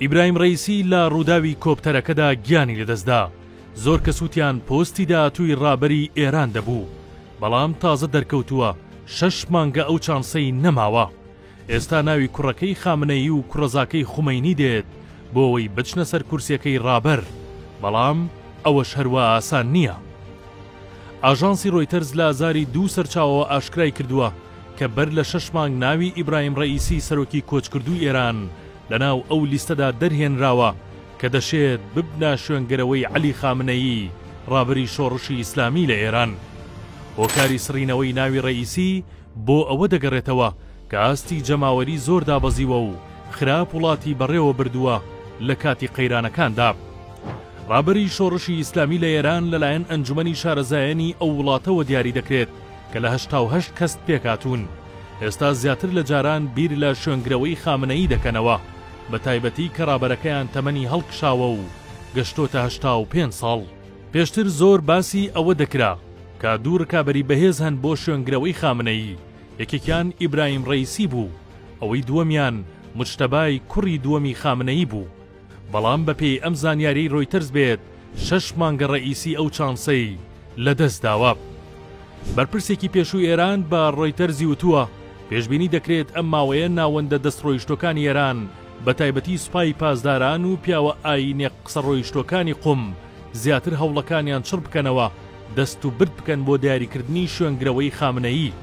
ئیبراهیم ڕەئیسی لە ڕووداوی کۆپتەرەکەدا گیانی لەدەستدا، زۆر کەس وتیان پۆستی داهاتووی ڕابەری ئێران دەبوو، بەڵام تازە دەرکەوتووە شەش مانگە ئەو چانسەی نەماوە. ئێستا ناوی کوڕەکەی خامنەیی و کوڕەزاکەی خومەینی دێت بۆ ئەوەی بچنە سەر کورسیەکەی ڕابەر، بەڵام ئەوەش هەروا ئاسان نییە. ئاژانسی ڕۆیتەرز لە زاری دوو سەرچاوەوە ئاشکرای کردووە کە بەر لە شەش مانگ ناوی ئیبراهیم ڕەئیسی سەرۆکی کۆچکردووی ئێران لەناو ئەو لیستەدا دەرهێنراوە کە دەشێت ببنە شوێنگرەوەی عەلی خامنەیی ڕابەری شۆڕشی ئیسلامی لە ئێران. هۆکاری سڕینەوەی ناوی ڕەئیسی بۆ ئەوە دەگەڕێتەوە کە ئاستی جەماوەری زۆر دابەزیوە و خراپ وڵاتی بەڕێوە بردووە لە کاتی قەیرانەکاندا. ڕابەری شۆڕشی ئیسلامی لە ئێران لەلایەن ئەنجومەنی شارەزایانی ئەو وڵاتەوە دیاری دەکرێت کە لە 88 کەس پێکهاتوون. ئێستا زیاتر لە جاران بیر لە شوێنگرەوەی خامنەیی دەکەنەوە، بە تایبەتی کە ڕابەرەکەیان تەمەنی هەڵکشاوە و گەشتۆتە 85 ساڵ. پێشتر زۆر باسی ئەوە دەکرا کە دوو ڕکابەری بەهێز هەن بۆ شوێنگرەوەی خامنەیی، یەکێکیان ئیبراهیم ڕەئیسی بوو، ئەوەی دووەمیان موجتەبای کوڕی دووەمی خامنەیی بوو. بەڵام بەپێی ئەم زانیاریەی ڕۆیتەرز بێت شەش مانگە ڕەئیسی ئەو چانسەی لەدەست داوە. بەرپرسێکی پێشووی ئێران بە ڕۆیتەرزی وتووە، پێشبینی دەکرێت ئەم ماوەیە ناوەندە دەستڕۆیشتووەکانی ئێران بەتایبەتی سوپای پاسداران و پیاوە ئایینیە قسەڕۆیشتووەکانی قوم زیاتر هەوڵەکانیان چڕ بکەنەوە دەست و برد بکەن بۆ دیاریکردنی شوێنگرەوەی خامنەیی.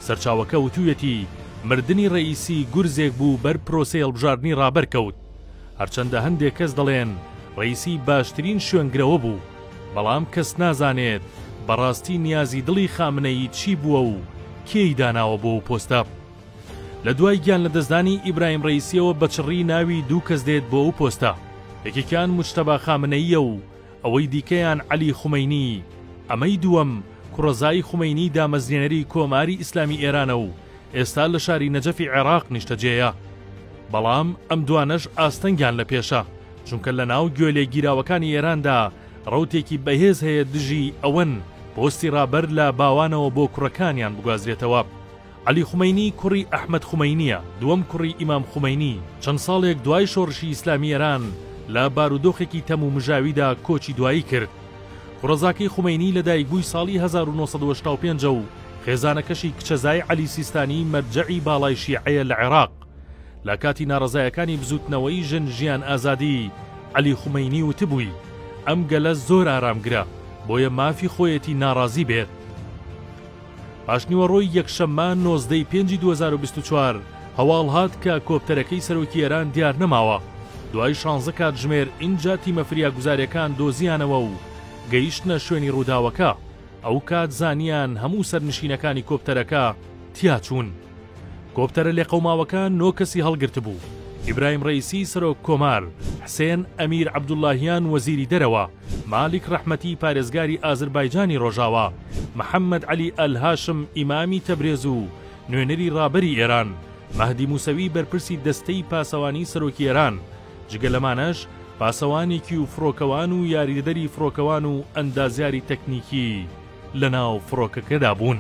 سەرچاوەکە وتوویەتی، مردنی ڕەئیسی گورزێک بوو بەر پرۆسەی هەڵبژاردنی ڕابەر کەوت. هەرچەندە هەندێک کەس دەڵێن ڕەئیسی باشترین شوێنگرەوە بوو، بەڵام کەس نازانێت بەڕاستی نیازی دڵی خامنەیی چی بووە و کێی داناوە بۆ ئەو پۆستە. لە دوای گیان لەدەستدانی ئیبراهیم ڕەئیسیەوە بە چڕی ناوی دوو کەس دێت بۆ ئەو پۆستە، یەکێکیان موجتەبا خامنەییە و ئەوەی دیکەیان عەلی خومەینی، ئەمەی دووەم کوڕەزای خومەینی دامەزرێنەری کۆماری ئیسلامی ئێرانە و ئێستا لە شاری نەجەفی عێراق نیشتەجێیە. بەڵام ئەم دوانەش ئاستەنگیان لە پێشە، چونکە لە ناو گوێلێگیراوەکانی ئێراندا ڕەوتێکی بەهێز هەیە دژی ئەوەن پۆستی ڕابەر لە باوانەوە بۆ کوڕەکانیان بگوازرێتەوە. عەلی خومەینی کوڕی ئەحمەد خومەینییە، دووەم کوڕی ئیمام خومەینی، چەند ساڵێک دوای شۆڕشی ئیسلامی ئێران لە بارودۆخێکی تەم و مژاویدا کۆچی دوایی کرد. کوڕەزاکەی خومەینی لەدایکبووی ساڵی 1985 ە و خێزانەکەشی کچەزای عەلی سیستانی مەرجەعی باڵای شیعەیە لە عێراق. لە کاتی ناڕەزایەکانی بزووتنەوەی ژن ژیان ئازادی، عەلی خومەینی وتبووی، ئەم گەلە زۆر ئارامگرە، بۆیە مافی خۆیەتی ناڕازی بێت. پاشنیوەڕۆی یەکشەممە 19 ی پێنجی 2024 هەواڵ هات کە کۆپتەرەکەی سەرۆکی ئێران دیار نەماوە، دوای شانزە کاتژمێر ئینجا تیمە فریاگوزاریەکان دۆزیانەوە و گەیشتنە شوێنی ڕووداوەکە، ئەوکات زانیان هەموو سەرنشینەکانی کۆپتەرەکە تیا چوون. کۆپتەرە لێقەوماوەکە نۆ کەسی هەڵگرتبوو، ئیبراهیم ڕەئیسی سەرۆک کۆمار، حسێن ئەمیر عەبدوڵاهیان وەزیری دەرەوە، مالیک ڕەحمەتی پارێزگاری ئازربایجانی ڕۆژاوا، محەمەد عەلی ئالهاشم ئیمامی تەبرێز و نوێنەری ڕابەری ئێران، مەهدی موسەوی بەرپرسی دەستەی پاسەوانی سەرۆکی ئێران، جگە لەمانەش پاسەوانێکی و فڕۆکەوان و یاریدەدەری فڕۆکەوان و ئەندازیاری تەکنیکی لەناو فڕۆکەکەدا بوون.